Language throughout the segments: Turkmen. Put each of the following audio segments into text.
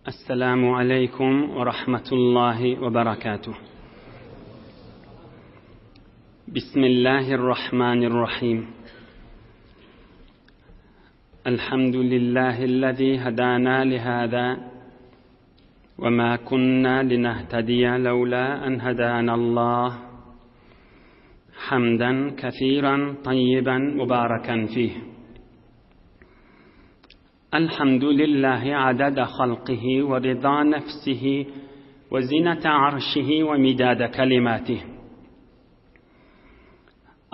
السلام عليكم ورحمة الله وبركاته. بسم الله الرحمن الرحيم. الحمد لله الذي هدانا لهذا وما كنا لنهتدي لولا أن هدانا الله حمدا كثيرا طيبا مباركا فيه. الحمد لله عدد خلقه ورضا نفسه وزنة عرشه ومداد كلماته.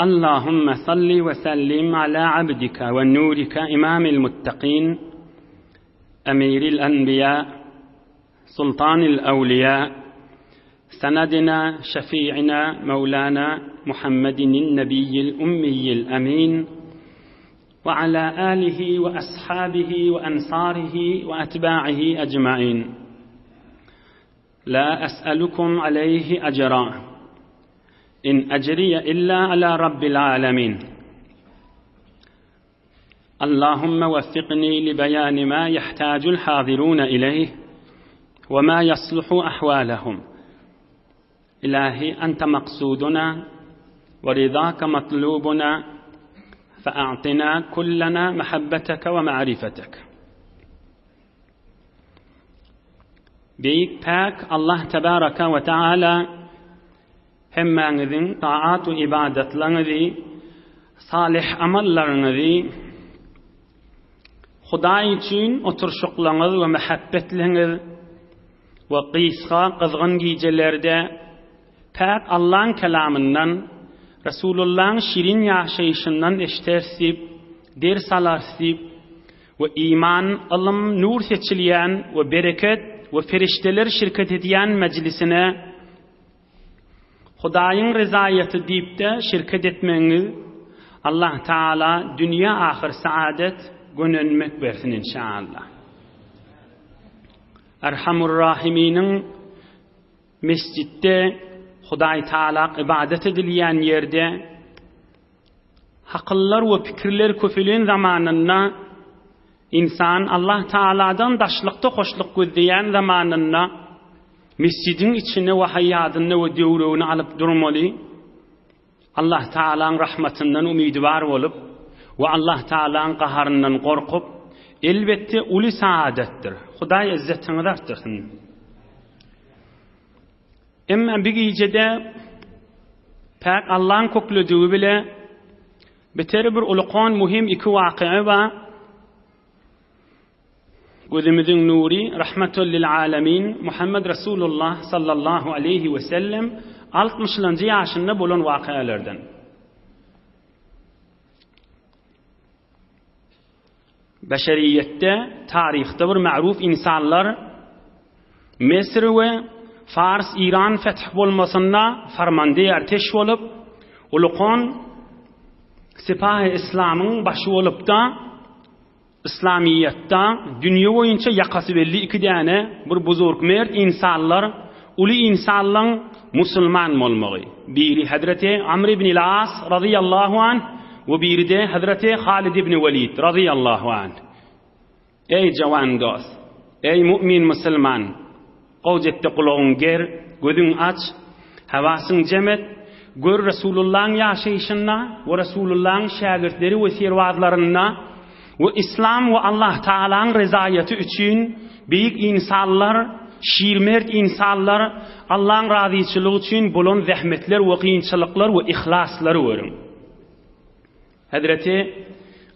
اللهم صل وسلم على عبدك ونورك إمام المتقين أمير الأنبياء سلطان الأولياء سندنا شفيعنا مولانا محمد النبي الأمي الأمين وعلى آله وأصحابه وأنصاره وأتباعه أجمعين لا أسألكم عليه أجرا إن أجري إلا على رب العالمين اللهم وفقني لبيان ما يحتاج الحاضرون إليه وما يصلح أحوالهم إلهي أنت مقصودنا ورضاك مطلوبنا فأعطنا كلنا محبتك ومعرفتك Beýik Päk Allah Tebaraka we Taala hemmäňiziň taat we ybadatlaryňyzy, salyh amallaryňyzy Hudaý üçin oturyşyklaryňyz we mähebbetliňiz we gysga gyzgyn gijelerde Päk Allaň kelamyndan, Resulullaň şirin ýaşaýşyndan eşderis diýip, ders alarys diýip, we iman, ylym, nur seçilýän we bereket we perişdeler şirket edýän mejlisine Hudaýyň rezaýaty diýip-de şirket etmegiňiz Allah Taala dünýä ahyr saadet gönenmek bersin inşaallah. Erhamur Rahiminiň mesjitde Hudaý Taala ybadat edilýän ýerde Akyllar we pikirler köpelen zamanynda, ynsan Allah Tagaladan daşlykda hoşluk gözleýän zamanynda, mesjidiň içine we haýýadynda we döwregini alyp durmaly, Allah Tagalaň rahmatyndan umydywar bolup we Allah Tagalaň gaharyndan gorkup, elbetde uly saadatdyr. Hudaý yzzetiňizi artdyrsyn. Emma bir gijede Päk Allaň kökledigi bile beter bir ulukan muhim iki wakyýa bar. Gözümiziň nury Rahmatul lil Alamin Muhammed Rasulullah sallallahu aleýhi we sellem altmyşlanjy ýaşynda bolan wakyýalardan. Beşeriýetde, taryhda bir ma'ruf insanlar Mesir we Fars Iran feth bolmasynda farmandeý arteş bolup, ulukan Sipahy Islamyň başy bolupda, Yslamyýetda dünýe boýunça ýakasy belli iki däne bir buzurg mert insanlar, uly insanlaň musulman bolmagy. Biri Hezreti Amr ibn As razyýallahu anh we biri-de Hezreti Halid ibn Welid razyýallahu anh. Eý jawan dost! Eý mu'min musulman! Gowjetde gulagyň ger, gözüň aç, hawasyň jem et, gör Resulullahyň ýaşaýşynda we Resulullahyň şägirtleri we serbazlarynda we Yslam we Allah Tagalaň rezaýaty üçin beýik ynsanlar, şirmert ynsanlar Allaň razyçylygy üçin bolan zähmetler we kynçylyklar we yhlaslary görüň. Hezreti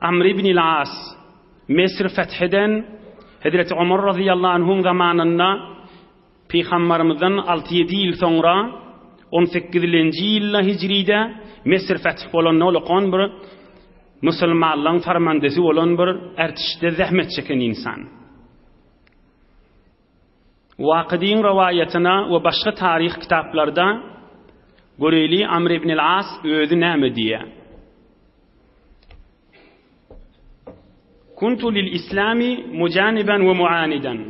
Amr ibn As Mesri feth eden Hezreti Omar razyýallahu anhuň zamanynda Pygambarymyzdan alty-ýedi ýyl soňra on sekizilenji ýylda hijride Mesr feth bolanda ol okan bir musulmanlaryň farmandesi bolan bir ärtişde zähmet çeken ynsan. Wakydyň rowaýatyna we başga taryh kitaplarda göreli Amr ibn al-As özi näme diýýär. Kuntu lil islami mujaniban we muanidan.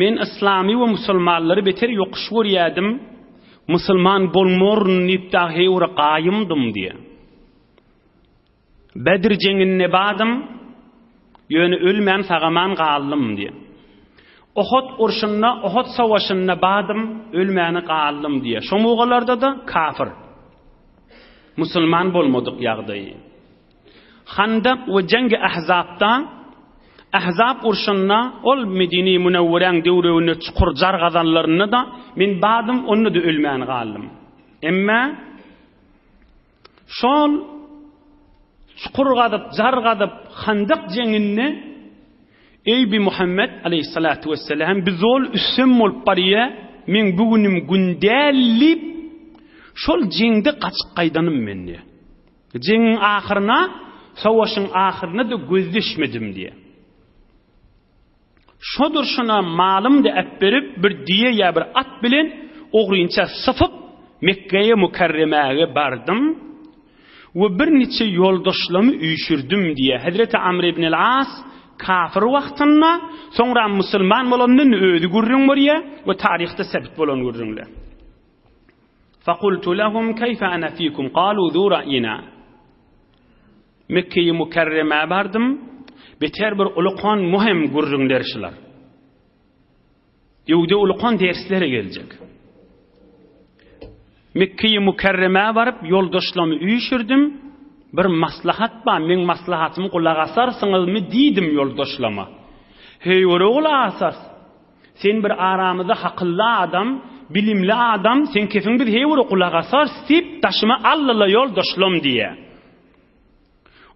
Men yslamy we musulmanlary beter ýokuş görýärdim, musulman bolmaryn diýip dagy heýwere gaýymdym diýýär. Bedr jeňinde badym. Ýöne ölmän sagaman galdym diýýär. Ohot urşunda, Ohot savaşynda badym, ölmäni galdym diýýär. Şo mugalarda-da kafir. Musulman bolmadyk ýagdaýy. Handak we Jengi Ahzapda, Ahzap urşunda ol Medine-i Münewweräň döwreginde çukur jar gazanlarynda-da men badym, onda-da ölmän galdym. Emma şol çukur gazyp, jar gazyp, Handak jeňinde Eý bi Muhammet aleýhissalatu wesselam bi zol üstem bolup barýa, meň bu günüm gün däl diýip, şol jeňde gaçyp gaýdanym men diýýär. Jeňiň ahyryna, sowaşyň ahyryna-da gözleşmedim diýýär. Şo durşuna malym-da äpberip, bir düýe ýa bir at bilen ogrynça sypyp, Mekgeýe Mükerremäge bardym we bir niçe ýoldaşlamy üýşürdim diýýär. Hezreti Amr ibn el-As kafir wagtynda, soňra musulman bolandan özi gürrüň berýär we taryhda sebit bolan gürrüňler. Fakultu lehum keýfe ene fikum kalu zu ra'yina. Mekkeýi Mükerremä bardym. Beter bir ulukan muhim gürrüňler şular. Öwde ulukan derslere geljek. Mekkeýi Mükerremä baryp ýoldaşlarymy üýşürdim. Bir maslahat bar, meň maslahatymy gulak asarsyňyzmy diýdim ýoldaşlama. Heý, gulak asarys. Sen bir aramyzda hakylly adam, bilimli adam, seň kefiň biz heý bir gulak asarys diýip, daşyma aldyla ýoldaşlam diýýär.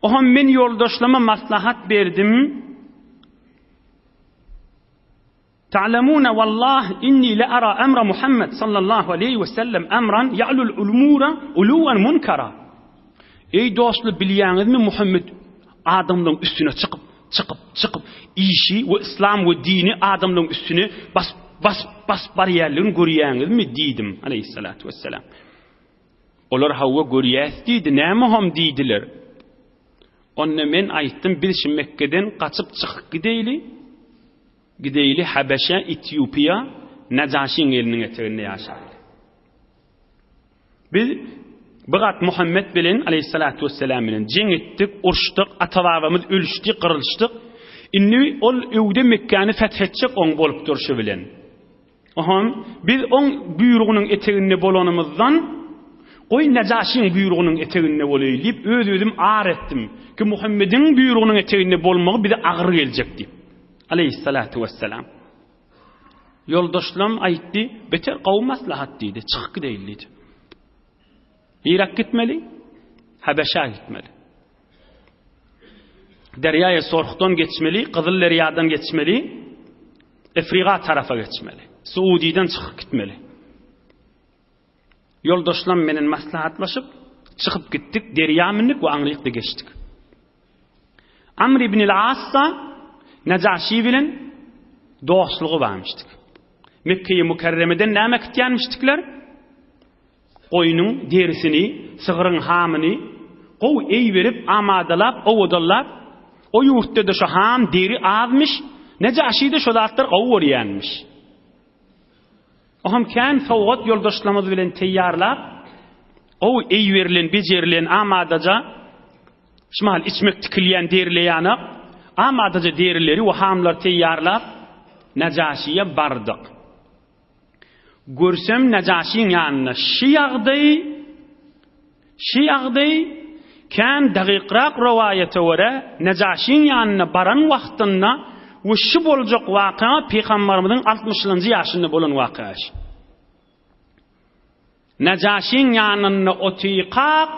Oham men ýoldaşlama maslahat berdim. Ta'lamuna wallah inni la ara emra Muhammed sallallahu aleyhi we sellem emran ya'lul umura uluwan munkara. Eý dostlar bilýäňizmi Muhammed adamlaryň üstüne çykyp çykyp, çykyp, işi we yslam we dini adamlaryň üstüne basyp, basyp, basyp barýanlygyny görýäňizmi? diýdim, aleýhissalatu wessalam. Olar hawa görýäs diýdi, näme hom diýdiler. Onda men aýtdym, biz şu Mekgeden gaçyp çykyp gideýli, gideýli Habeşe, Etiopiýa, Najaşyň eliniň eteginde ýaşaýly. Biz bir gat Muhammet bilen aleýhissalatu wesselam bilen jeň etdik, uruşdyk, ata-babamyz ölüşdi, gyrylyşdyk. Indi ol öwde Mekgäni feth etjek oň bolup durşy bilen. Ohan biz oň buýrugynyň eteginde bolanymyzdan goý Nejaşyň buýrugynyň eteginde bolaýy diýip öz-özüm ar etdim ki Muhammediň buýrugynyň eteginde bolmagy bize agyr geljek diýip. Aleýhissalatu wesselam. Ýoldaşlam aýtdy, beter gowy maslahat diýdi, çykyp gideýin diýdi. Irak gitmeli, Habeşa gitmeli. Derýaýa Sorhdan geçmeli, Gyzyl derýadan geçmeli, Efriga tarapa geçmeli. Suudiden çykyp gitmeli. Ýoldaşlam menen maslahatlaşyp, çykyp gitdik, derýa mündik we aňrykda geçdik. Amr ibn al-Assa Nejaşi bilen dostlugy barmyşdyk. Mekge-i Mükerremeden näme äkitýänmişdikler? Goýnuň derisini, sygryň hamyny gowy eý berip, amadalap, owadanlap, o ýurtda-da şo ham, deri azmyş, Nejaşi-de şo zatlar gowy görýänmiş. Oňam kän sowgat ýoldaşlarymyz bilen teýýarlap, gowy eý berlen, bejerilen amadaja, şumal içmek tikilýän derili ýanak, amadaja derileri we hamlary teýýarlap, Najaşyýa bardyk. Görsem Najaşyň ýanynda şi ýagdaý, şi ýagdaý, kän dagykrak rowaýata görä, Najaşyň ýanyna baran wagtynda we şu boljak waka Pygambarymyzyň altmyşynjy ýaşynda bolan waka şi. Najaşyň ýanynda otykak,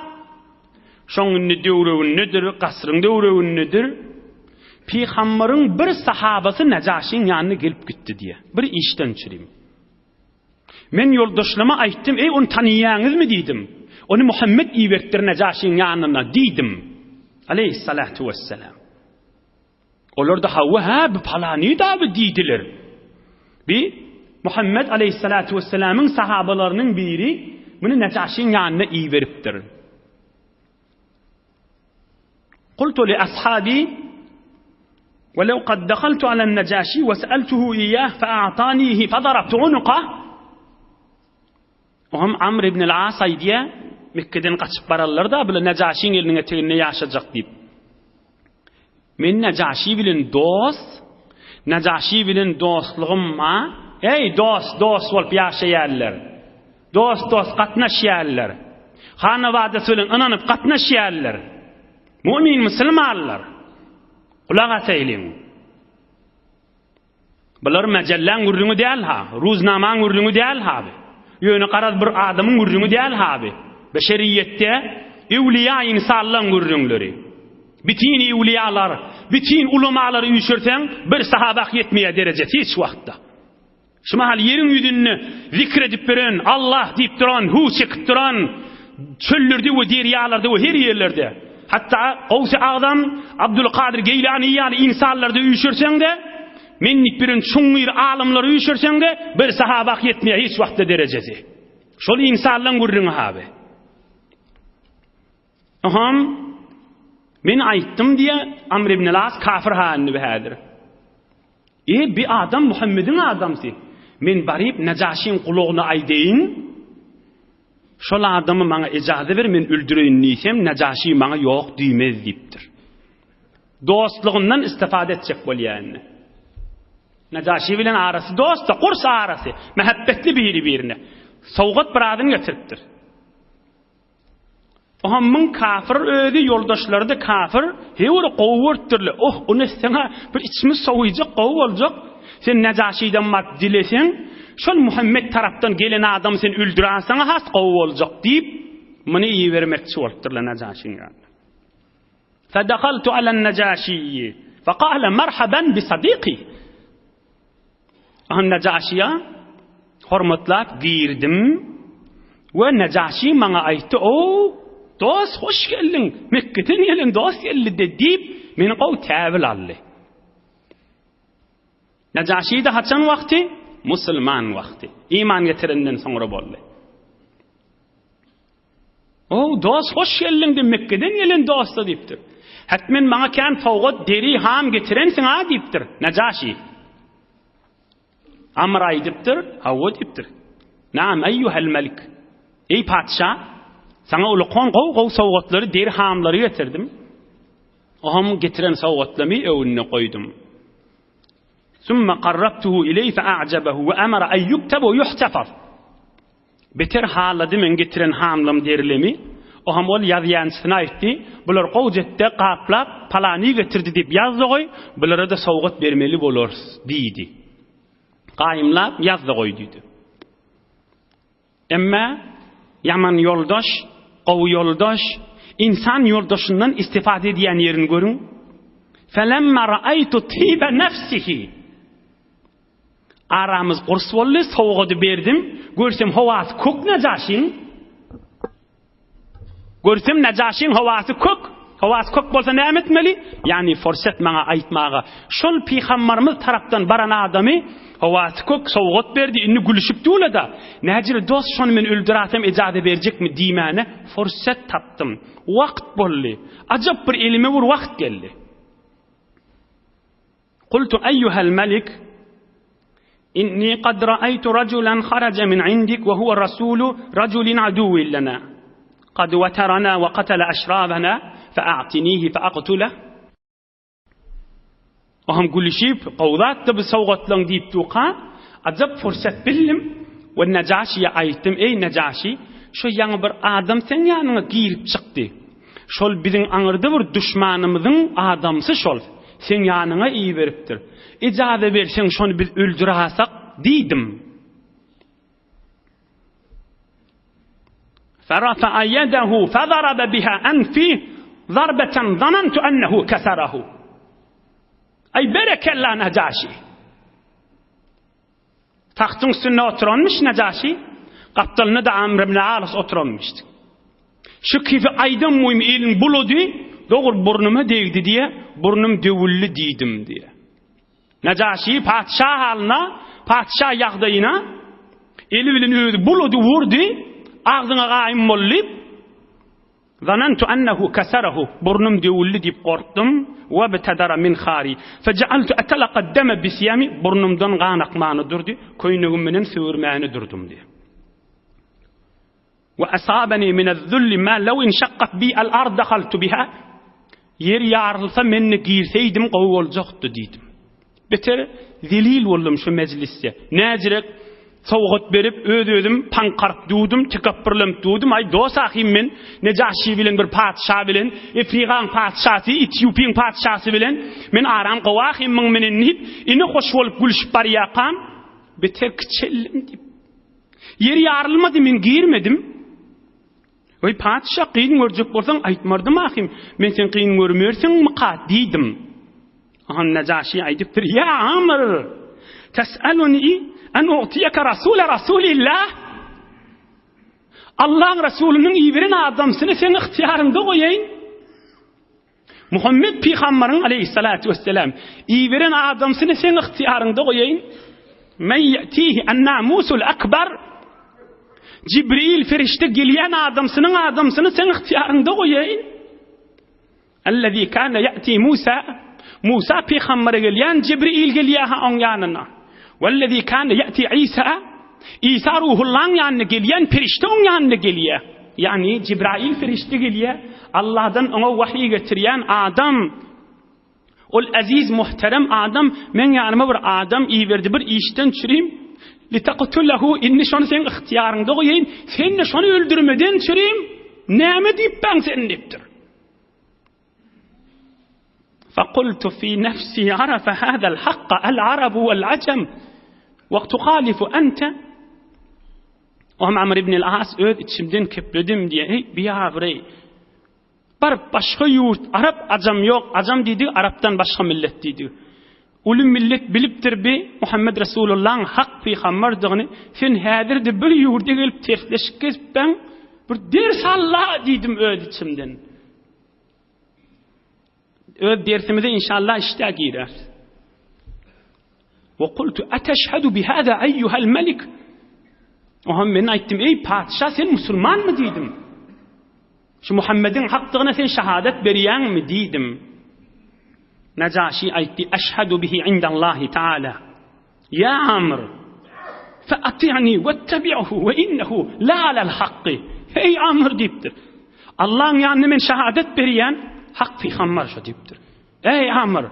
şoň indi döwregindedir, gasryň döwregindedir. Pygambaryň bir sahabasy Najaşyň ýanyna gelip gitdi diýýär. Bir işden çürim. Men ýoldaşlaryma aýtdym, Eý, ony tanaýaňyzmy diýdim. Ony Muhammet iberipdir Nejaşyň ýanyna diýdim. Aleýhissalatu wesselam. Olar-da hawa, hä, bu palany-da bu diýdiler. Bi Muhammet aleýhissalatu wesselamyň sahabalarynyň biri muny Nejaşyň ýanyna iberipdir. Kultu li ashabi we lew kad dahaltu ala Nejaşi we sa'altuhu iyyah fa a'tanihi fa darabtu unuqa. Oňam Amr ibn al-As aýdýar, Mekgeden gaçyp bararlar-da, bular Nejaşyň eliniň eteginde ýaşajak diýip. Men Nejaşi bilen dost, Nejaşi bilen dostlugym ma, eý dost, dost bolup ýaşaýarlar. Dost, dost gatnaşýarlar. Hanabadasy bilen ynanyp gatnaşýarlar. Mu'min musulmanlar. Gulak asaýlyň. Bular mejelläň gürrüňi däl ha, ruznamaň gürrüňi däl ha bi. Ýöne garaz bir adamyň gürrüňi däl ha bi. Beşeriýetde öwliýa ynsanlaň gürrüňleri. Bitin öwliýalar, bitin ulamalary üýşürseň, bir sahabah ýetmeýär derejesi hiç wagtda. Şu mahal ýeriň ýüzünde zikr edip ýören, Allah diýip duran, hu çekip duran, çöllerde we derýalarda we her ýerlerde, hatda Gowsy Agzam, Abdulkadyr Geýlany ýaly ynsanlarda üýşürseň-de, men diýip ýören çuňňur alymlary üýşürseň-de, bir sahabah ýetmeýär hiç wagtda derejesi. Şol ynsanlaň gürrüňi haby. Oham, men aýtdym diýe, Amr ibn Las kafir ha indi häzir. E, bi adam Muhammediň adamsy. Men baryp Nejaşyň gulagyna aýdaýyn. Şol adamy maňa ejaza ber, men öldüreýin diýsem, Nejaşy maňa ýok diýmez diýipdir. Dostlugyndan istifade etjek bolýar indi. Nejaşy bilen arasy dost-da, gurs arasy, mähebbetli biri-birine. Sowgat birazyny getiripdir. Ohammyň kafir özi ýoldaşlaryda kafir heý bir gowy görüpdirle oh ony etseňä bir içimiz sowyjak gowy boljak sen Nejaşydan baryp dileseň şol Muhammet tarapdan gelen adamy sen öldüraýsaňa has gowy boljak diýip muny ibermekçi bolupdyrlar Nejaşyň ýanyna. Fedehaltu alen Nejaşiýi fekale merhaben bi sadiqi. Aha Nejaşyýa hormatlap girdim we Nejaşy maňa aýtdy, O, dost, hoş geldiň, Mekgeden gelen dost geldi-de diýip, meni gowy täwil aldy. Nejaşy-da haçan wagty? Musulman wagty. Iman getirenden soňra boldy. O, dost, hoş geldiň-de, Mekgeden gelen dost-da diýipdir. Hetmen maňa kän sowgat, deri, ham getirensiň-a diýipdir. Nejaşy. Amr aýdypdyr, hawa diýipdir. Naam, eýýuhel melik. Eý patyşa, saňa ulkan gowy-gowy sowgatlary, deri hamlary getirdim. Ohm getiren sowgatlamy öňünde goýdum. Summa qarrabtuhu ileý fe a'jabahu we amara an yuktaba we yuhtafaz. Beter halady meň getiren hamlam derilemi. Oham ol ýazýançysyna aýtdy, Bular gowy jetde gaplap, palany getirdi diýip ýaz-da goý, bulara-da sowgat bermeli bolarys diýdi. Gaýymlap ýaz-da goý diýdi. Emma ýaman ýoldaş, gowy ýoldaş, ynsan ýoldaşyndan istifade edýän ýerini görüň. Felemma ra'aýtu tibe nefsihi. Aramyz gurs boldy, sowgady berdim. Görsem howasy kök Nejaşyň. Görsem Nejaşyň howasy kök. Howasy kök bolsa näme etmeli? Ýagny forsat maňa aýtmaga. Şol pygambarymyz tarapdan baran adamy howasy kök sowgat berdi, indi gülüşip dulada. Näjele dost şony men öldürasem ejaza berjekmi diýmäne forsat tapdym. Wagt boldy. Ajap bir elime bir wagt geldi. Kultu eýýuhel melik, inni kad ra'aýtu rajulan haraja min indik we huwe rasulu rajulin aduwwin lena, kad weterana we katala eşrabena fe a'tinihi fe aktuleh. O hem gülüşip, gowy zatdy bu sowgatlaň diýip durka, ajap pursat bildim we Nejaşyýa aýtdym, Eý Nejaşy, şu ýaňy bir adam seň ýanyňa girip çykdy. Şol biziň aňyrda bir duşmanymyzyň adamsy şol, seň ýanyňa iberipdir. Ejaza berseň şony biz öldürasak diýdim. Ferafa'a yedehu fezarabe biha enfi zarbeten zanentu ennehu keserahu. Aý berekella Nejaşi. Tagtyň üstünde oturanmyş Nejaşy, gapdalynda-da Amr ibn Alas oturanmyş. Şu kifi aýdan muým elin bulady, dogry burnuma degdi diýe, burnum döwüldi diýdim diýe. Nejaşy patyşa halyna, patyşa ýagdaýyna eli bilen özi bulady, vurdy, agzyňa gaýym bol diýip, Zanantu ennehu keserehu, burnum döwüldi diýip gorkdum, webtedere minhari, fejealtu etelaka deme bisiýami, burnumdan gan akmany durdy, köýnegim bilen süwürmäni durdum diýýär. We asabeni minez-zulli ma lew inşakkat bi el-ard dehaltu biha. Ýer ýarylsa men-de girseýdim gowy boljakdy diýdim. Beter zelil boldum şu mejlisde. Näjirek sowgat berip öz-özüm paňkaryp dudum, tekepbürlenip dudum. Aý dos ahym men Nejaşy bilen bir patyşa bilen, Efrigaň patyşasy, Etýupiň patyşasy bilen men aram gowy ahym muň menen diýip, ine hoş bolup gülşüp barýakam, beter kiçeldim diýip. Ýer ýarylmady men girmedim. Eý, patyşa, kyn görjek bolsaň, aýtmardym ahym, men sen kyn görmersiňmika diýdim. Ondan Nejaşy aýdypdyr, Ýa Amr, tes'eluni en u'tiýeke rasule rasulillah? Allaň Resulynyň iberen adamsyny seň ygtyýaryňda goýaýyn. Muhammet pygambaryň aleýhissalatu wesselam iberen adamsyny seň ygtyýaryňda goýaýyn. Men ýetihi an-namusul akbar. Jibril ferişde gelýän adamsynyň adamsyny seň ygtyýaryňda goýaýyn. Allazi kana ýati Musa. Musa pygambere gelýän Jibril gelýär ha oň ýanyna. Wallazi kana ýati Isa. Isa Ruhullaň ýanyna gelýän perişde oň ýanyna gelýär. Ýagny Jibrail perişde gelýär. Allahdan oňa wahyý getirýän adam. Ol eziz muhterem adam meň ýanyma bir adam iberdi bir işden çürim. Litaqtulahu indi şony seň ygtyýaryňda goýaýyn. Sen-de şony öldürmeden çürim. Näme diýipbäň sen diýipdir. Fakultu fi nefsi arafa hadal hakka el arabu vel ajam ve tuhalifu ente Ohm Amr ibn al-As öz içimden kepledim diýe, eý biabraý. Baryp başga ýurt, arap ajam ýok, ajam diýdi, arapdan başga millet diýdi. Uly millet bilipdir bi Muhammed Resulullahyň hak pygamberdigini, sen häzir-de bir ýurda gelip tersleşik gezipbäň, bir ders al-la diýdim öz içimden. Öz dersimize inşallah işdä girer. Ve kultu eteşhedü bihâzâ eyyuhel melik. Oha men aýtdym, eý patyşa sen musulmanmy diýdim. Şu Muhammediň hakdygyna sen şahadat berýäňmi diýdim. Nejaşi aýtdy, eşhedü bihi indallahi taala. Ýa Amr, fe ati'ni wettebi'hu we innehu la alel hakky. Eý Amr diýipdir. Allaň ýanynda men şahadat berýän, hak pygambar şo diýipdir. Eý Amr,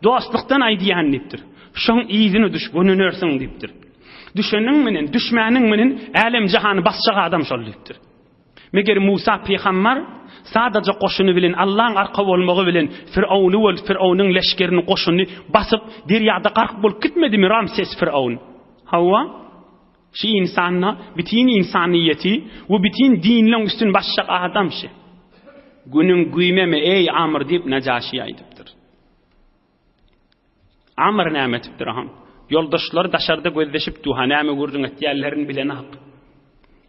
dostlukdan aýdýan diýipdir. Şoň yzyna düş, gönünersiň diýipdir. Düşeniň menen, düşmäniň menen älem jahany basjak adam şol diýipdir. Meger Musa pygambar sadaja goşuny bilen Allaň arka bolmagy bilen Firawny we Firawnyň leşgerini goşuny basyp derýada gark bolup gitmedimi Ramses Firawn? Hawa. Şi ynsanda bitin ynsanyýeti we bitin dinleň üstün basjak adam şi. Günüň güýmeme eý Amr diýip Nejaşy aýdypdyr. Amr näme etipdir aham? Ýoldaşlary daşarda gözleşip du, ha näme gürrüň etýänlerini bilenak.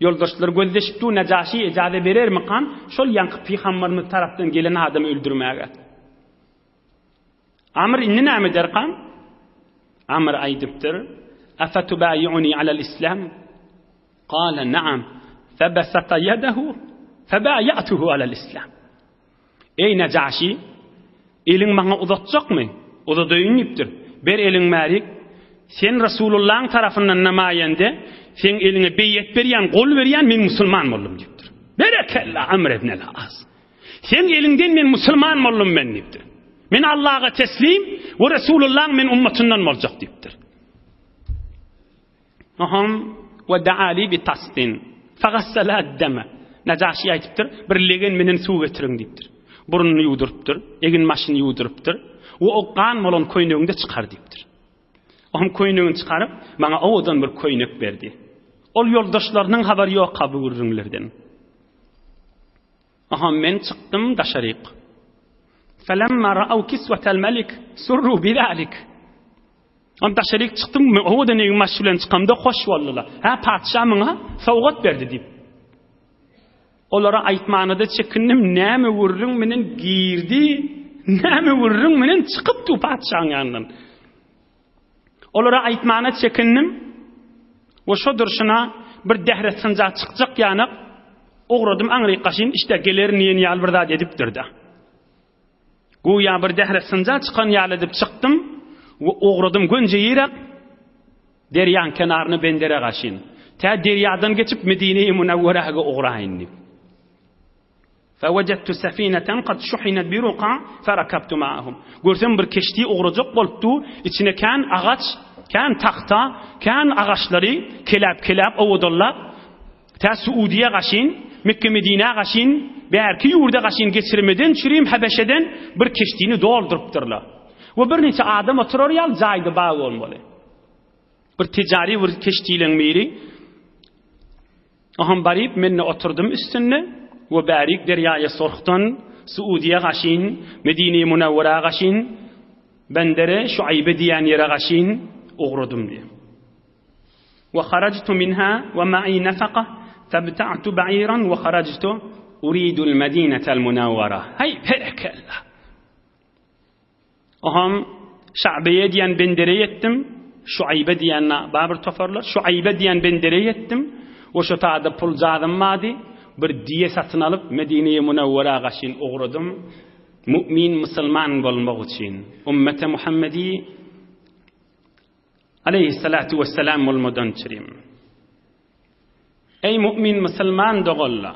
Ýoldaşlary gözleşip du, Nejaşy ejaze berermikan şol ýaňky pygambarymyz tarapdan gelen adamy öldürmäge? Amr indi näme ederkan? Amr aýdypdyr, Afatubaýuni alal islam? Qala na'am. Febasata ýedehu febaýatuhu alal islam. Eý Nejaşy, eliň maňa uzatjakmy? Uzadaýyn diýipdir. Ber eliň bärik. Sen Resulullahyň tarapyndan namaýende, seň eliňe beýet berýän, gol berýän men musulman boldum diýipdir. Berekella Amr ibn al-As. Seň eliňden men musulman boldum men diýipdir. Men Allaha teslim we Resulullahyň men ummatyndan boljak diýipdir. Oňam we daa li bi tasdin. Fagassala ad-dama. Najaşy aýdypdyr, bir legen menen suw getiriň diýipdir. Burnuny ýuwdurypdyr, egin-başyny ýuwdurypdyr we o gan bolan köýnegini-de çykar diýipdir. Oňam köýnegini çykaryp, maňa owadan bir köýnek berdi. Ol ýoldaşlarynyň habary ýok-ha bu gürrüňlerden. Aha men çykdym daşaryk. Felemma ra'aw kiswetel melik surru bizalik. On daşaryk çykdym, men owadan egin-baş bilen çykamda hoş boldular. Hä, patyşa muňa sowgat berdi diýip. Olara aýtmana-da çekindim, näme gürrüň menen girdi, näme gürrüň menen çykypdy patyşaň ýanyndan. Olara aýtmana çekindim we şo durşuna bir dähret synja çykjak ýanak ugradym aňryk gaşyn işte gelerin diýen ýaly bir zat edipdir-de. Güýä bir dähret synja çykan ýaly edip çykdym we ugradym gönje ýere derýaň kenaryna bendere gaşyn. Tä derýadan geçip Medine-i Münewweräge ugraýyn diýip. Fewejadtu safinatan kad şuhinat bi ruka ferakabtu ma'ahum. Görsem bir keşti ugrajak bolupdy, içine kän agaç, kän tagta, kän agaçlary keläp-keläp owadanlap, tä Suudiýa gaşyn, Mekke-Medinä gaşyn, bärki ýurda gaşyn geçirmeden çürim Habeşeden bir keştini doldurypdyrlar. We birniçe adam oturar ýaly jaýda bar bolmaly. Bir tijari bir keştileň biri Oňam baryp men-de oturdym üstünde we bärik derýaýy Surhdan Suudiýa gaşyn, Medine-i Munawwara gaşyn, Bendere Şuaýbe diýen ýere gaşyn ugradym diýýär. We harajtu minha we ma'i nafaka fabta'tu ba'iran we harajtu uridul Medinetel Munawwara. Haý berekella. Oham Şa'beýe diýen bendere ýetdim. Şuaýbe diýen bar bir toparlar. Şuaýbe diýen bendere ýetdim. We şo taýda pul jazym bardy. Bir diýe satyn alyp Medine-i Munawwara gaşyn ugradym. Mu'min musulman bolmak üçin. Ummete Muhammedi aleýhissalatu wessalam bolmadan çirim. Eý mu'min musulman doganlar!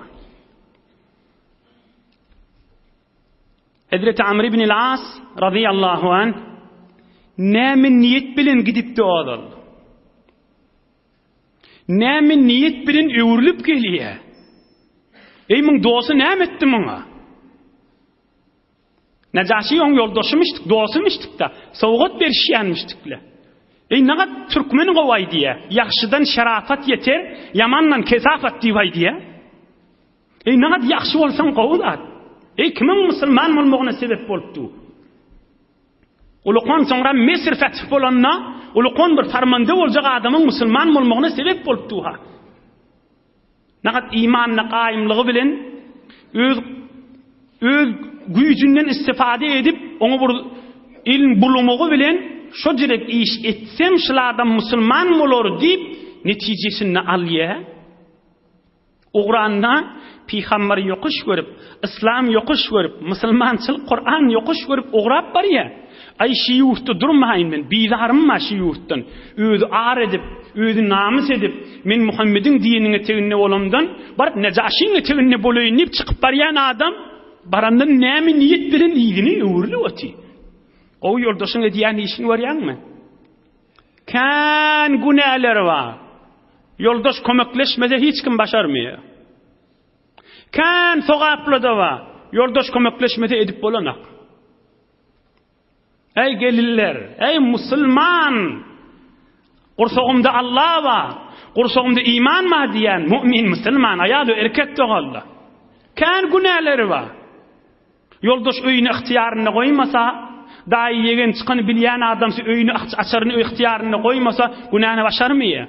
Hezreti Amr ibn al-As razyýallahu anh näme niýet bilen gidipdi ozal? Näme niýet bilen öwrülip gelýär? Eý, muň dosty näme etdi muňa? Nejaşy oň ýoldaşymyşdyk, dostumyşdyk-da, sowgat berişýänmişdikle. Eý, nagat türkmen gowy aýdýar, ýagşydan şerafat ýeter, ýamandan kesafat diýip aýdýar. Eý nagat ýagşy bolsaň gowy zat. Eý kimiň musulman bolmagyna sebep bolupdy? Ulukan soňra Mesir fetih bolanda, ulukan bir farmanda boljak adamyň musulman bolmagyna sebep bolupdy ha. Nagat imanyna gaýymlygy bilen öz öz güýjünden istifade edip, oňa bir elin bulamagy bilen şo jirek iş etsem şul adam musulman bolar diýip netijesini alýar. Ugranda pygamber ýokuş görüp, yslam ýokuş görüp, musulmançylyk Kuran ýokuş görüp ugrap barýar. Aý şi ýurtda durmaýyn men, bizarym bar şi ýurtdan. Özi ar edip, özi namys edip, men Muhammediň dininiň eteginde bolamdan, baryp Nejaşyň eteginde bolaýyn diýip çykyp barýan adam, barandan näme niýet bilen yzyna öwrülip otyr. Gowy ýoldaşyň edýän işini görýäňmi? Kän günäleri bar. Ýoldaş kömekleşmese hiç kim başarmaýar. Kän sogaply-da bar. Ýoldaş kömekleşmese edip bolanak. Eý gelinler, eý musulman! Gursagymda Allah bar, gursagymda iman bar diýen mu'min musulman aýal we erkek doganlar. Kän günäleri bar. Ýoldaş öýüni ygtyýarynda goýmasa, daýy ýegen çykany bilýän adamsy öýüni açaryny ygtyýarynda goýmasa, günäni başarmaýar.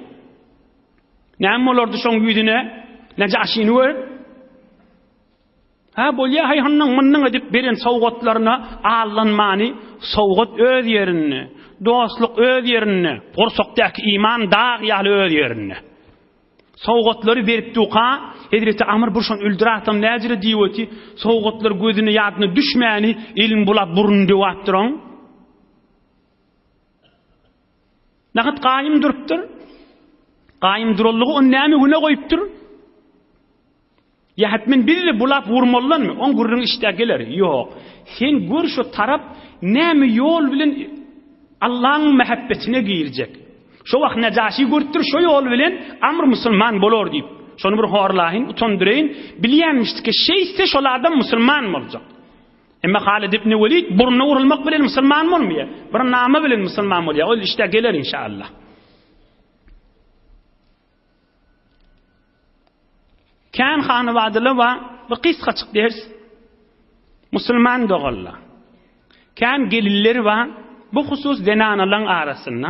Näme bolardy şoň ýüzüne? Nejaşyny görüp, Ha bolýa haý hondan mundan edip beren sowgatlaryna aldanmany, sowgat öz ýerinde, dostluk öz ýerinde, gursakdaky iman dag ýaly öz ýerinde. Sowgatlary berip duka, Hezreti Amr bir şony öldüratam näjire diýip öti, sowgatlar gözüne ýadyna düşmäni elini bulap burnuny döwap duran. Nahat gaýym durupdyr. Gaýym duranlygy on näme güne goýupdyr? Ýa hetmen bizdi bulap vurmalydanmy? Oň gürrüňi işdä geler. Ýok. Sen gör şo tarap näme ýol bilen Allaň mähebbetine girjek. Şo wagt Nejaşy görüpdir şo ýol bilen Amr musulman bolar diýip. Şony bir horlaýyn, utandyraýyn. Bilýänmişdiki şeýtse şol adam musulman boljak. Emma Halid ibn Welid burnuna urulmak bilen musulman bolmaýar. Bir nama bilen musulman bolýar. Ol işdä geler inşallah. Kän hanawadyla bar, bir gysgaçyk ders. Musulman doganlar. Kän gelinler bar, bu husus zenanalaryň arasynda.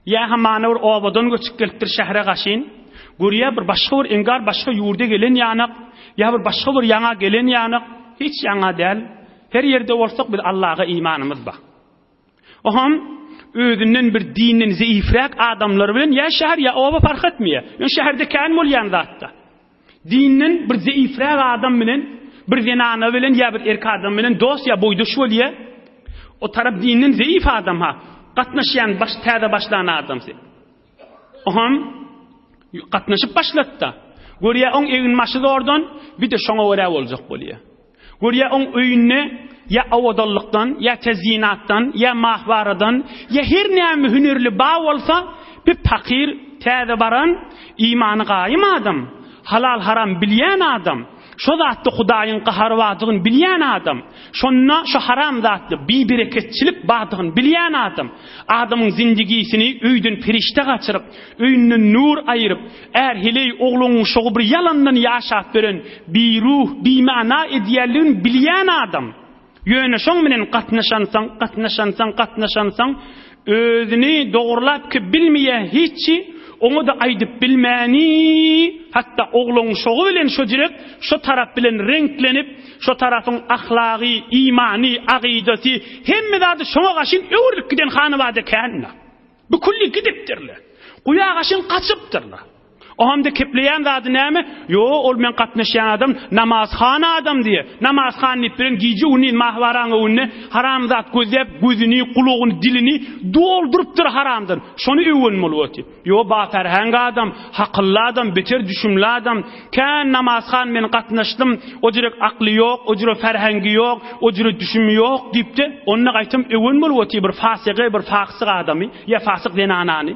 Ýa hamana bir obadan göçüp gelipdir şähere gaşyn. Görýär bir başga bir engar başga ýurda gelen ýanak, ýa bir başga bir ýaňa gelen ýanak, hiç ýaňa däl. Her ýerde bolsak biz Allaha imanymyz bar. Oňam özünden bir dinden zeýifräk adamlar bilen ýa şäher ýa oba parh etmeýär. Ýöne şäherde kän bolýan zatda. Dinden bir zeýifräk adam bilen bir zenana bilen ýa bir erkek adam bilen dost ýa boýdaş bolýar. O tarap dinden zeýif adam ha. Gatnaşýan baş täze başlan adamsy. Oňam gatnaşyp başlatda. Görýär oň eginbaşy zordan, bir-de şoňa görä boljak bolýar. Görýär oň öýünde ýa owadanlykdan, ýa tezyinatdan, ýa mahwaradan, ýa her näme hünerli ba bolsa, bir pakyr, täze baran, imany gaýym adam, halal-haram bilýän adam, şo zatda Hudaýyň gahary bardygyny bilýän adam, şonda şo haram zatda bibereketçilik bardygyny bilýän adam, adamyň zindigisini öýden perişde gaçyryp, öýünden nur aýyryp, Är-heleý oglan-uşagy bir ýalandan ýaşap beren, biruh, bimana edýänligini bilýän adam. Ýöne şoň bilen gatnaşansoň, gatnaşansoň, gatnaşansoň, özüni dogrulap ki bilmeýär hiçi, oňa-da aýdyp bilmäni, hatda oglan-uşagy bilen şo direk şo tarap bilen reňklenip, şo tarapyň ahlagy, imany, agydasy, hemme zady şoňa gaşyn öwrülip giden hanabada kän-de. Bu külli gidipdirler. Guýa gaşyn gaçypdyrlar. O hamda kepleýän zady näme? Ýo, ol men gatnaşýan adam namazhan adam diýe. Namazhan diýip bilen gije-gündiz mahwaraň öňünde haram zat gözläp, gözüni, gulagyny, dilini doldurypdyr haramdan. Şony öwen bolup otyr. Ýo, baperheň adam, hakylly adam, beter düşümli adam. Kän namazhan men gatnaşdym, o jürek akly ýok, o jüre ferhengi ýok, o jüre düşümi ýok diýipdi. Onda gaýtam öwen bolup otyr bir fasygy, bir fasyk adamy ýa fasyk zenanany.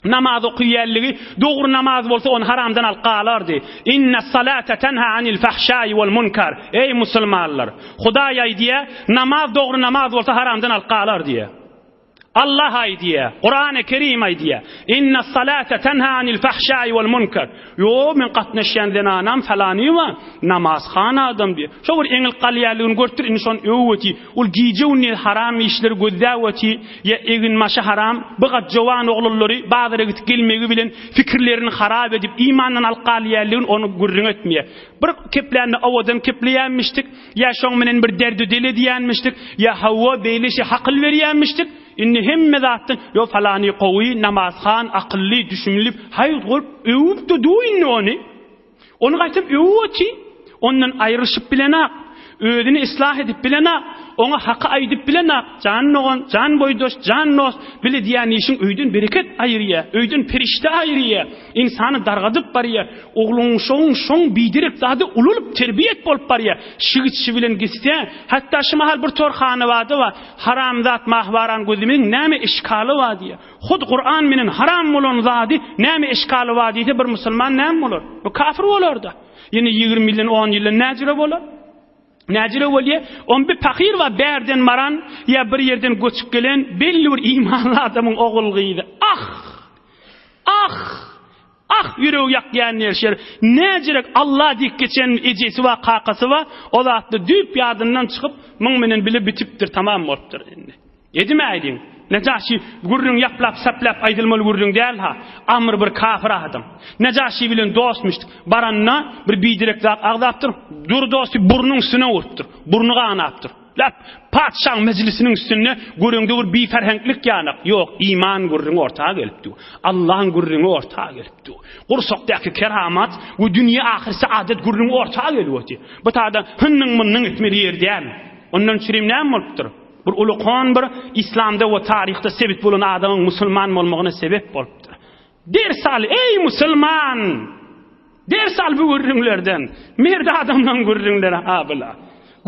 Namaz okyýanlygy dogry namaz bolsa ony haramdan alyp galardy. Inne salate tenha anil fahşai wal munkar. Eý musulmanlar! Hudaý aýdýar, namaz dogry namaz bolsa haramdan alyp galar diýýär. Allah aýdýar, Kurany Kerim aýdýar, Inne salate tenha anil fahşai wal munkar. Ýo, men gatnaşýan zenanam falanywa, namazhan adam diýýär. Şo bir eňilip galýanlygyny görüpdir, indi şony öwüp otyr. Ol gije-gündiz haram işleri gözläp otyr, ýa eginbaşy haram, bir gat jowan oglanlary bazara gidip gelmegi bilen pikirlerini harap edip, imandan alyp galýanlygyny ony gürrüň etmeýär. Bir keplände owadan kepleýänmişdik. Ýa şoň bilen bir derdi-dil edýänmişdik, ýa hawa, beýle işe hakyl berýänmişdik. Indi hemme zatdan, ýo, falany gowy, namazhan, akylly, düşümli, haý, bolup öwüp-de dur indi ony. Ony gaýtam öwüp oty. Ondan aýrylyşyp bilenak. Özüni yslah edip bilenak. Oňa haky aýdyp bilenak. Jan dogan, jan boýdaş, jan dost, bile diýýän işiň öýden bereket aýyrýa, öýden perişde aýyrýa. Ynsany dargadyp barýar. Ogluň-uşagyň şoň biderek zady ulalyp terbiýet bolup barýar. Şigitşi bilen gitse, hatda şu mahal bir tor hanabada bar, haramzat mahwaran gözümiň näme eşkaly bar diýýär. Hut Kuran menen haram bolan zady näme eşkaly bar diýse bir musulman näme bolar? Bu kafir bolar-da. Ýene 20 ýyldan, 10 ýyldan näjüre bolar? Näjüre bolýar? On bir pahyr bar bärden baran ýa bir ýerden göçüp gelen belli bir imanly adamyň ogul-gyzy. Ah! Ah! Ah! Ýüregi ýakýan nerşer. Näjirek Alla diýip geçen ejesi bar, kakasy bar, o zatlar düýp ýadyndan çykyp, muň menen bile bitipdir, tamam bolupdyr indi. Edimäýdiň. Nejaşy gürrüň ýaplap-saplap aýdylmaly gürrüň däl-ha. Amr bir kafir adam. Nejaşy bilen dostmuşdyk. Baranda bir biderek zat agzapdyr. Dur dost diýip burnuň üstüne urupdyr. Burny ganapdyr. Lap, patyşaň mejlisiniň üstünde göreňde bir biferheňklik ýanak. Ýok, iman gürrüňi orta gelip dur. Allaň gürrüňi orta gelip dur. Gursakdaky keramat we dünýe ahyr saadet gürrüňi orta gelip otyr. Bu tada hynnyň-mynnyň etmeli ýer däl. Ondan çürim näme bolupdyr? Bir ulukan bir islamda we taryhda sebit bolan adamyň musulman bolmagyna sebep bolupdyr. Ders al, eý musulman! Ders al bu gürrüňlerden. Merd adamlaryň gürrüňleri ha bula.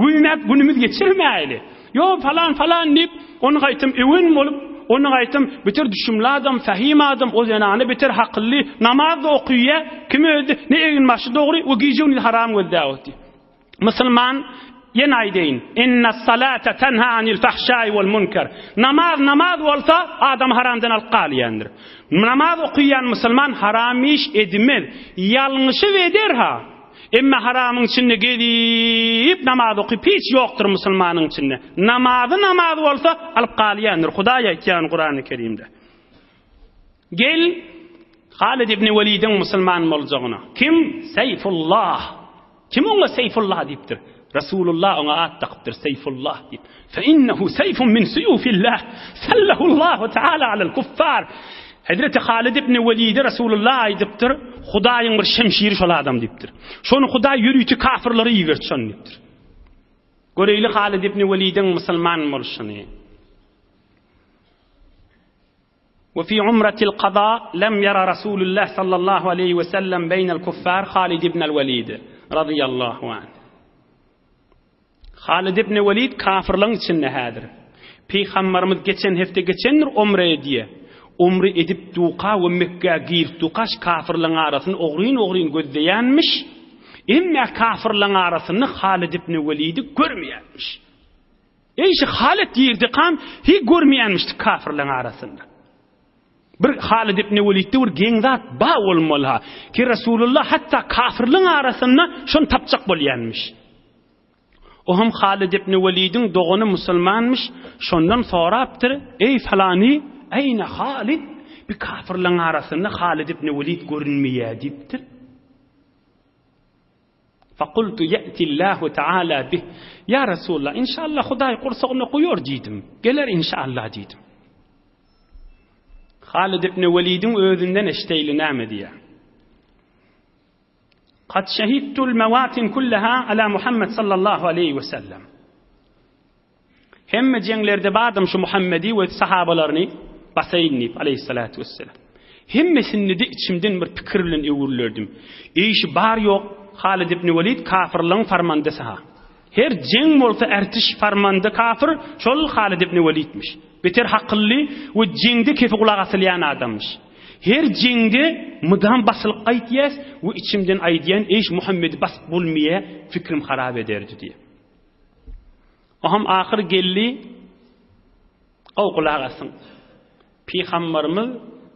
Güýmäp günümiz geçirmäýli. Ýo falan falan diýip, ony gaýtam öwen bolup, ony gaýtam beter düşümli adam, fähim adam, o zenany beter hakylly, namaz-da okyýa, kim özi, ne egin-başy dogry, o gije-gündiz haram gözläp otyr. Musulman, ýene aýdaýyn, Innas-salate tenha anil fahşai wal munkar. Namaz namaz bolsa, adamy haramdan alyp galýandyr. Namaz okaýan musulman haram iş edmez. Ýalňyşyp eder-ha. Emma haramyň içinde gezip namaz okyp hiç ýokdur musulmanyň içinde. Namazy namaz bolsa, alyp galýandyr. Hudaý aýtýan Kurany Kerimde. Gel, Halid ibn Welidiň musulman boljagyna. Kim? Seýfullah. Kim oňa Seýfullah diýipdir? Resulullah oňa at dakypdyr Seýfullah diýip. Fe innehu seýfun min suýufillah. Sallahullahu taala alal kuffar. Hazreti Halid ibn Welide Resulullah aýdypdyr, Hudaýyň bir şemşiri şol adam diýipdir. Şony Hudaý ýörite kafirlere iberdi şony diýipdir. Göreýli Halid ibn Welidiň musulman bolşuny. We fi umratil kaza lem ýara Rasulullah sallallahu aleýhi we sellem beýnel kuffar Halid ibn al-Walid razyýallahu anh. Halid ibn Walid kafirlaryň içinde häzir. Pygambarymyz geçen hepde geçendir umre edýä. Umre edip duka we Mekgä girip duka şu kafirlaryň arasyny ogryn-ogryn gözleýänmiş. Emme kafirlaryň arasynda Halid ibn Walidi görmeýänmiş. Eý şu Halyt girdikam hiç görmeýänmişdik kafirleň arasynda. Bir Halyt ibn Welidde bir geň zat ba bolmaly-ha. Ki Resulullah hatda kafirleň arasynda şony tapjak bolýanmyş. O hem Halyt ibn Welidiň dogany musulmanmyş, şondan sorapdyr, Eý falany, eýne Halyt? Bir kafirleň arasynda Halyt ibn Welid görünmeýär diýipdir. Fakultu ye'tillahu taala bih. Ýa Resulallah, inşallah Hudaý gursagyna guýar diýdim. Geler inşallah diýdim. Halid ibn Welidiň özünden eşdeýli näme diýýär? Kad şehidtul mewatin kullaha ala Muhammed sallallahu aleyhi ve sellem. Hemme jeňlerde bardym şu Muhammedi we sahabalaryny basaýyn diýip, aleýhissalatu wesselam. Hemmesinde-de içimden bir pikir bilen öwrülerdim. Eý şu bar ýok Halid ibn Welid kafyrlaryň farmandasy-ha. Her jeň bolsa ärtiş farmanda kafyr şol Halid ibn Welidmiş. Beter hakylly we jeňde kefi gulak asylýan adamyş. Her jeňde mydam basylyp gaýtýas we içimden aýdýan eý şu Muhammedi basyp bolmaýa fikrim harap ederdi diýip. Oham ahyr geldi, Gowy gulak asyň. Pygambarymyz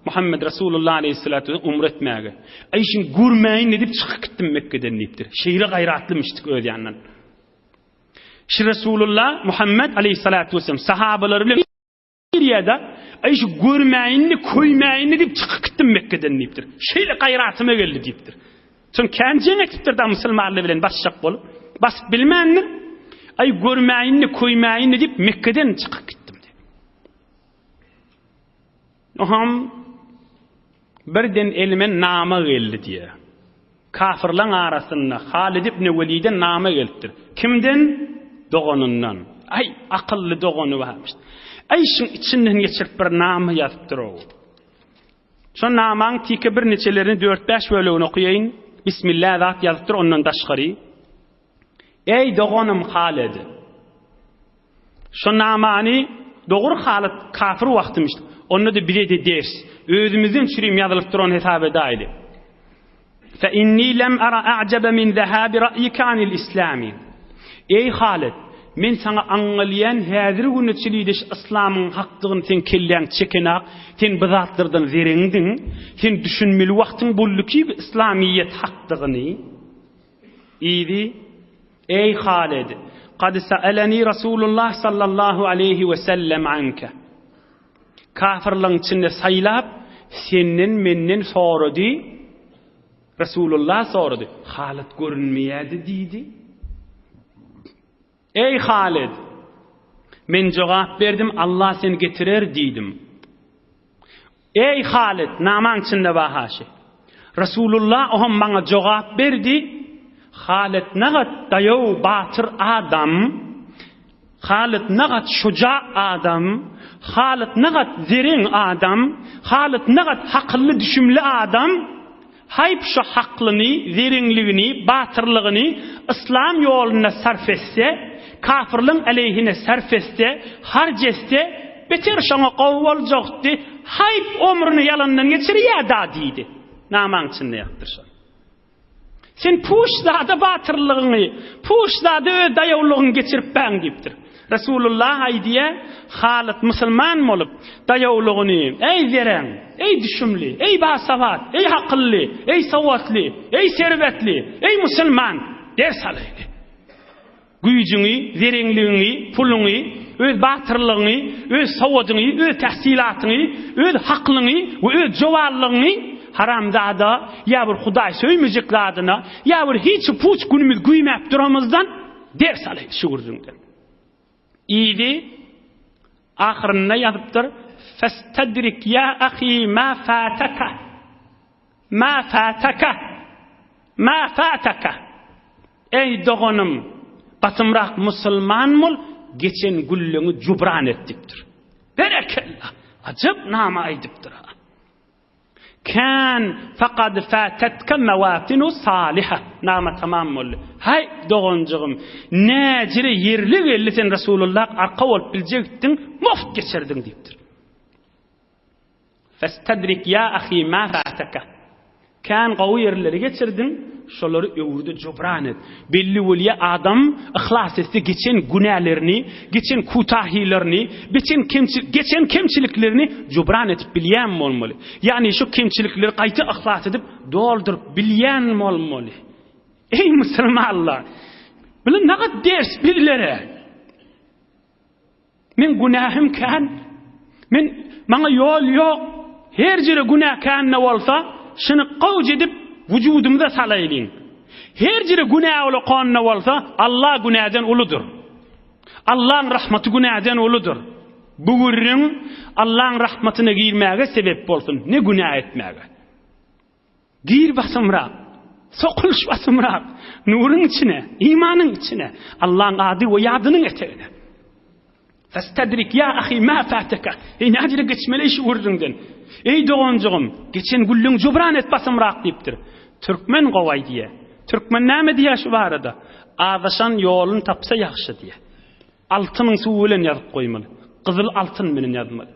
Muhammed Resulullah aleyhissalatu vesselam umre etmäge. Aý şuny görmäýin diýip çykyp gitdim Mekgeden diýipdir. Şeýle gaýratlymyşdyk öz ýanyndan. Şu Resulullah Muhammed aleyhissalatu vesselam sahabalary bilen Siriýada, Aý şu görmäýinmi, köýmäýinmi diýip çykyp gitdim Mekgeden diýipdir. Şeýle gaýratyma geldi diýipdir. Soň kän jeň etipdir da musulmanlar bilen basjak bolup. Basyp bilmändir. Aý görmäýinmi, köýmäýinmi diýip Mekgeden çykyp gitdim diýip. Oham birden elime nama geldi diýýär. Kafyrlaň arasynda Halid ibn Welide nama gelipdir. Kimden? Doganyndan. Aý, akylly dogany barmyş. Aý, şuň içinden geçirip bir nama ýazypdyr-ow. Şo namaň tike birniçelerini dört-bäş bölegini okaýaýyn. Bismillah zat ýazypdyr ondan daşgary. Eý, doganym Halid! Şo namany dogry Halyt kafir wagtymyş. Onda-da bize-de ders. Özümizden çürim ýazylyp duran hesap edäýli. Fe inni lem ara a'jaba min zahabi ra'yika anil islami. Eý Halyt, men saňa aňňalýan häzir güne çenli şu yslamyň hakdygyny seň kelläň çekenak, sen bu zatlardan zereňdiň, sen düşünmeli wagtyň boldy ki bu yslamyýet hakdygyny. Yzy, Eý Halid, kad sa'alani Rasulullah sallallahu aleýhi we sellem anke. Kafirlaryň içinde saýlap, senden menden sorady, Rasulullah sorady, Halid görünmeýärdi diýdi. Eý Halid! Men jogap berdim, Allah seni getirer diýdim. Eý Halid, namaň içinde bar haşy. Resulullah oham maňa jogap berdi, Halid nagat daýaw batyr adam, Halid nagat şuja adam, Halid nagat zereň adam, Halid nagat hakylly düşümli adam, Haýp şu haklyny, zereňligini, batyrlygyny yslam ýolunda sarf etse, kafyrlyň aleýhine sarf etse, harç etse, beter şoňa gowy boljakdy, haýp omrüni ýalandan geçirýä-da diýdi. Namaň içinde ýatypdyr şol. Sen puş zada batyrlygyňy, puş zada öz daýawlygyňy geçiripbäň diýipdir. Resulullah aýdýar, Halyt musulman bolup, daýawlygyny, Eý zereň, eý düşümli, eý basawat, eý hakylly, eý sowatly, eý serwetli, eý musulman, ders alaýly. Güýjüňi, zereňligiňi, puluňy, öz batyrlygyňy, öz sowadyňy, öz tähsilatyňy, öz haklyňy we öz jowallygyňy haramzada ýa bir Hudaý söýmejek zadyna, ýa bir hiç-puç günümiz güýmäp duramyzdan, Ders alaýyn şu gürrüňden. Yzy ahyrynda ýazypdyr, Festedrik ýa ahi ma fataka. Ma fataka. Ma fataka. Eý doganym, basymrak musulman bol, geçen günleňi jubran et diýipdir. Berekella! Ajap nama aýdypdyr. Kän faqad fatatke mawatinu saliha. Nama tamam boldy. Haý, doganjygym, näjire ýerli geldi sen Resulullah arka bolup biljekdiň, muft geçirdiň diýipdir. Festadrik ýa ahi ma fataka. Kän gowy ýerleri geçirdiň, şolary öwürde jubran et. Belli bolýa adam yhlas etse geçen günälerini, geçen kutahylaryny, geçen kemçil geçen kemçiliklerini jubran edip bilýän bolmaly. Ýagny şu kemçilikleri gaýta yhlas edip dolduryp bilýän bolmaly. Eý musulmanlar! Bular nagat ders bizlere. Men günähim kän. Men maňa ýol ýok. Her jere günä kän-de bolsa, şuny gowja edip wujudymyza salaýlyň. Her jere günä ulakan-da bolsa, Allah günäden uludyr. Allaň rahmaty günäden uludyr. Bu gürrüň Allaň rahmatyna girmäge sebep bolsun, ne günä etmäge. Gir basymrak, sokulyş basymrak, nuruň içine, imanyň içine, Allaň ady we ýadynyň etegine. Festedrik ýa ahi ma fataka. Eý nädire geçmeli şu gürrüňden. Eý doganjygym, geçen güllüň jubran et basymrak diýipdir. Türkmen gowy aýdýa. Türkmen näme diýýär şu barada? Azaşan ýoluny tapsa ýagşy diýýär. Altynyň suwy bilen ýazyp goýmaly. Gyzyl altyn bilen ýazmaly.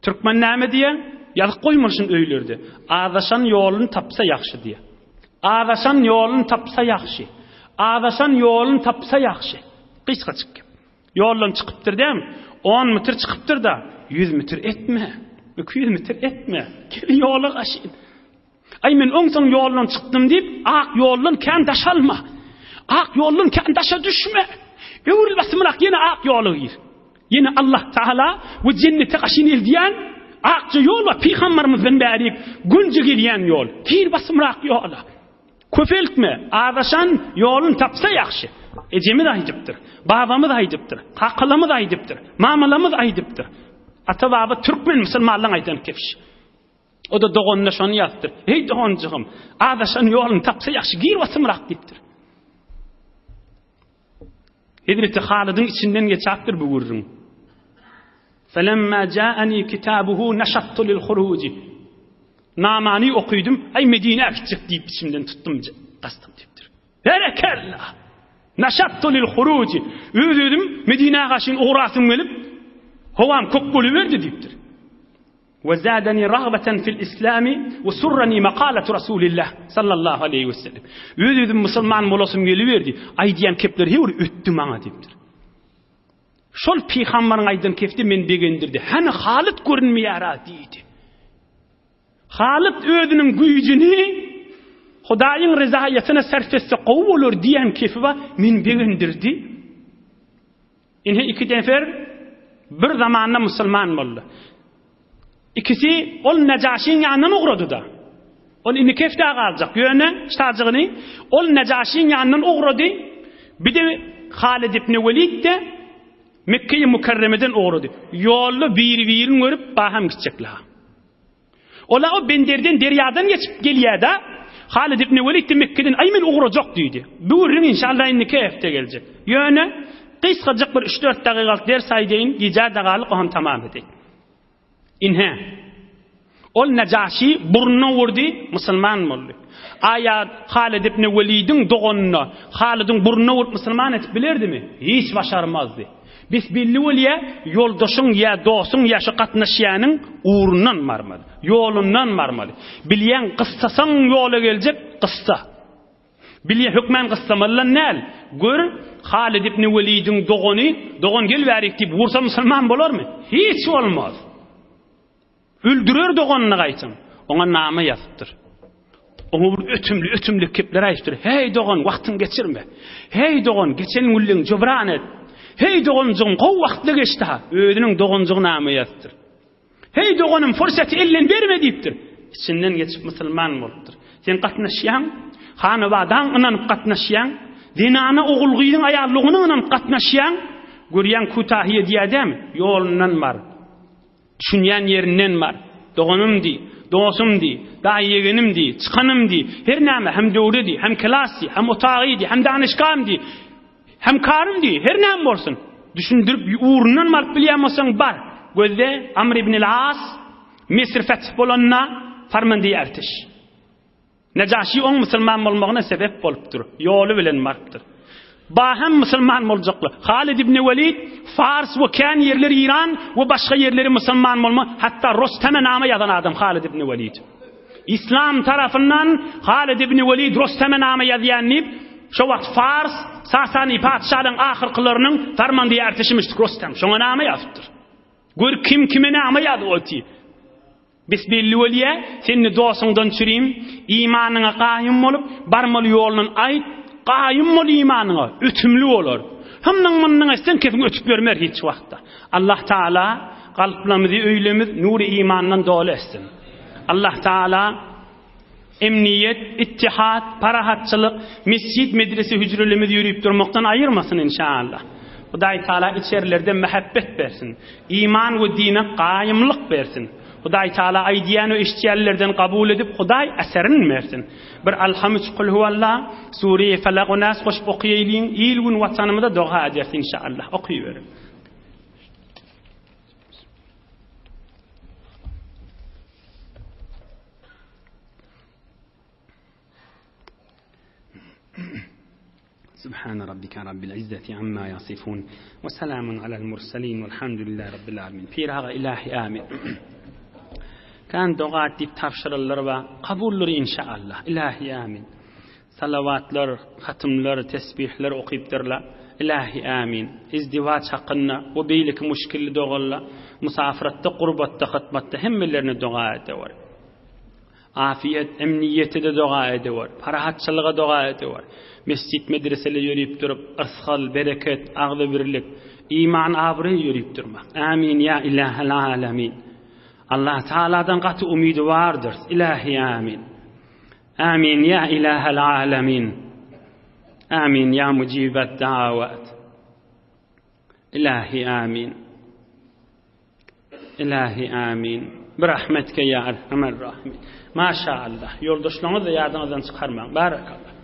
Türkmen näme diýýär? Ýazyp goýmaly şuny öýlerde. Azaşan ýoluny tapsa ýagşy diýýär. Azaşan ýoluny tapsa ýagşy. Azaşan ýoluny tapsa ýagşy. Gysgajyk gep. Ýoldan çykypdyr dämi? On metr çykypdyr-da, ýüz metr etme. 200 metr etme. Gel ýola gaşyn. Aý men oňsoň ýoldan çykdym diýip, ak ýoldan kän daş alma. Ak ýoldan kän daşa düşme. Öwrül basymrak ýene ak ýola gir. Ýene Allah Taala we jennete gaşyn eldýän akja ýol bar, pygambarymyzdan bärik günje gelýän ýol. Gir basymrak ýola. Köpeltme, azaşan ýoluny tapsa ýagşy. Ejemiz aýdypdyr, babamyz aýdypdyr, kakalamyz aýdypdyr, mamalamyz aýdypdyr. Ata-baba türkmen musulmanlaryň aýdan kebşi. O-da doganyna şony ýazypdyr. Eý, doganjygym, azaşan ýoluny tapsa ýagşy, gir basymrak diýipdir. Hezreti Halydyň içinden geçäpdir bu gürrüň. Felemma ja'ani kitabuhu nashattu lil huruji. Namany okydym, aý Medinä gitjek diýip içimden tutdum, gastym diýipdir. Berekella! Naşattu lil huruji. Öz-özüm Medinä gaşyn ugrasym gelip, howam kök boluberdi diýipdir. We zadani ragbeten fil islami we surrani makalatu Rasulillah sallallahu aleýhi we sellem. Öz-özüm musulman bolasym geliberdi. Aýdýan kepleri her bir ötdi maňa diýipdir. Şol pygambaryň aýdan kefti meni begendirdi. Hany Halyt görünmeýär-a diýdi. Halyt özüniň güýjüni Hudaýyň rezaýatyna sarf etse gowy bolar diýen kefi bar, meni begendirdi. Ine iki nefer bir zamanda musulman boldy. Ikisi ol Nejaşyň ýanyndan ugrady-da. Ol indi kefde galjak. Ýöne ştajygyny ol Nejaşyň ýanyndan ugrady. Bir-de Halid ibn Welid-de Mekge-i Mükerremeden ugrady. Ýolda biri-birini görüp baham gitjekler. Ola o benderden derýadan geçip gelýäda. Halid ibn Welid de Mekgeden aý men ugrajak diýdi. Bu gürrüň inşallah indiki hepde geljek. Ýöne gysgajyk bir 3-4 dagygalyk ders aýdaýyn, gijä dagalyk oňam tamam edeýin. Inhe. Ol Nejaşi burnuna urdy, musulman boldy. Aýa Halid ibn Welidiň doganyna Halidiň burnuna urup musulman edip bilerdimi? Hiç başarmazdy. Bes belli bolýa, ýoldaşyň ýa dostuň ýa şu gatnaşýanyň ugrundan barmaly, ýolundan barmaly. Bilýäň gyssasaň ýola geljek, gyssa. Bilýä hökmän gyssamalydan däl. Gör, Halid ibn Welidiň dogany, dogan gel bärik diýip ursa musulman bolarmy? Hiç bolmaz. Öldürer doganyny gaýtam. Oňa nama ýazypdyr. Oňa bir ötümli, ötümli kepler aýdypdyr. Heý dogan, wagtyňy geçirme. Heý dogan, geçen günleň jubran et. Heý doganjygym, gowy wagtly geçdi-ha. Özüniň doganjygy nama ýazypdyr. Heý doganym, fursaty elden berme diýipdir. Içinden geçip musulman bolupdyr. Sen gatnaşýaň, hanabadaň ynanyp gatnaşýaň, zenana ogul-gyzyň aýallygyna ynanyp gatnaşýaň, görýäň kütahy edýär dämi? Ýolundan bar. Düşünýän ýerinden bar. Doganym diý, dostum diý, daýy-ýegenim diý, çykanym diý, her näme, hem döwre diý, hem kelas diý, hem otagy diý, hem danyşgahym diý, hem karym diý, her näme bolsun. Düşündirip, ugrundan baryp bilýän bolsaň, bar. Gözde Amr ibn al-As Misr feth bolanda farmandeýi ertiş. Nejaşi oň musulman bolmagyna sebep bolupdyr. Ýoly bilen barypdyr. Ba hem musulman boljaklar. Halid ibn Welid Fars we kän ýerler Iran we başga ýerleri musulman bolma, hatda Rosteme name ýazan adam Halid ibn Welid. Islam tarapyndan Halid ibn Welid Rosteme name ýazýan diýip, şo wagt Fars Sasani patyşalygyň ahyrkylarynyň farmandeýi ertişimişdik Rostem. Şoňa name ýazypdyr. Gör kim kime name ýazyp otyr. Bes belli bolýa, sen-de dostuňdan çürim, imanyňa gaýym bolup, barmaly ýolundan aýt, gaýym bol imanyňa, ötümli bolar. Hymnyň-mynnyň etseň kefiň ötüp ýörmer hiç wagtda. Allah Taala kalplarymyzy, öýlerimiz nury imandan doly etsin. Allah Taala Emniýet, ittihat, parahatçylyk, mesjit, medrese hüjrelerimizi ýörüp durmakdan aýyrmasyn inşaallah. Hudaý Taala içerilerde mähebbet bersin. Iman we dine gaýymlyk bersin. Hudaý Taala aýdýan we eşitýänlerden kabul edip Hudaý eserin bersin. Bir Alham üç Kulhuwalla, Sure-i Felak we Nas goşup okaýaýlyň, il gün watanymyza doga ederis inşaallah. Okyberiň. Subhana rabbika rabbil izzati amma yasifun we selamun alel murselin velhamdülillahi rabbil alamin. Pir aga ilahi amin. Kan doga diýip tabşyryldyr we kabuldyr inşallah. Ilahi amin. Salawatlar, hatymlar, tesbihler okypdyrlar. Ilahi amin. Izdiwaç hakynda we beýleki muşkilli dogalar musafyratda, gurbatda, hytmatda hemmelerine doga edewer. Afiýet, emniýete-de doga edewer. Parahatçylyga doga edewer. Mesjit, medresele ýörip durup, yrsgal, bereket, agzybirlik, iman, abraý ýörip durmak. Amin ýa Ilahel alemin. Allah Taaladan gaty umydy bardyrys. Ilahi amin. Amin ýa Ilahel alemin. Amin ýa mujibet dawat. Ilahi amin. Ilahi amin. Birahmetke ýa Erhamer Rahimin. Maşa Allah. Ýoldaşlaryňyzy ýadyňyzdan çykarmaň. Barakallah.